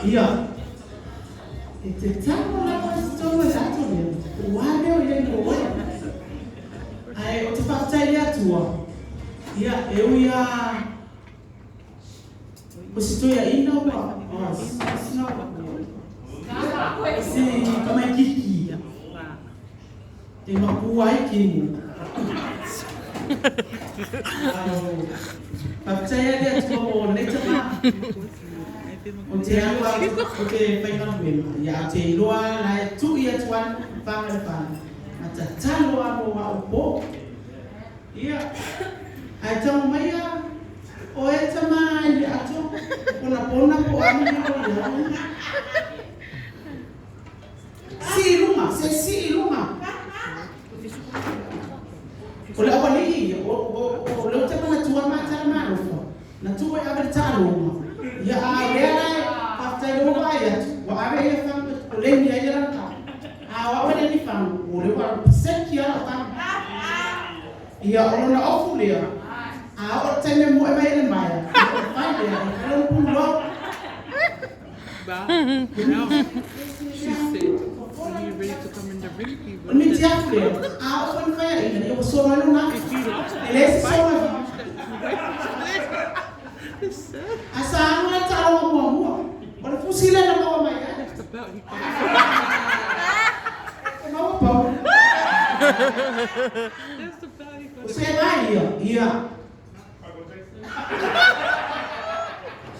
Ia, e te tano lava i totonu e tatou lea, ua leo i le oe. Ae o te faafetai i le Atua, ia, e ui lava o si toeaina ua, si tamaitiiti ia, e mapu ai kimu. Faafetai lava i le Atua mo lenei tama. O te alu atu, o te faigaluega, ia ae ou te iloa lava la e tui atu lava le faga i le fale, ma tatalo lava mo au po. Ia, ae tago maia oe tama i le ato, ponapona po o a ni mea o i ai. Sii i luga, se sii i luga. O le aualii ia, o lea ou te manatua matala malofa, na tuu e ave le taaloga, ia a o lea la e, faafetai o lea ua vaai atu, ua ave ia fagu e koleni ai lana tama. A o au e leai ni fagu, o lea ua seki lava lau tama. Ia, o lona ofu lea, a oo i le taimi e moe mai ai le maea, ia ona fai lea, e fai lona pulu loa. O le miti atu lea, a oo foi ina faiaina, ia ua solo ai lona ata. E leai se solo e Ae sa alu la le taaloga muamua. O le fusi lea na maua mai ai. E maua pau. O se vai ia, ia.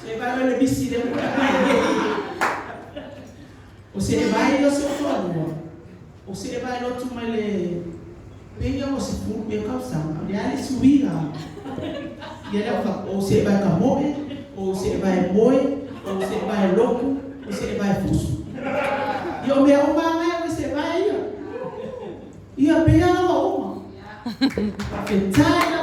Se vai le misi lea. O se vai ia o se toalua. O se vai lotu mai le pei ia ua 10 pea tausaga, o le a le suiga ia lea o se vai ka moe, o se vai moe, o se vai lotu, o se vai fusu. Ia o mea uma lava ia o se vai ia. Ia pei lava ua uma. Faafetai.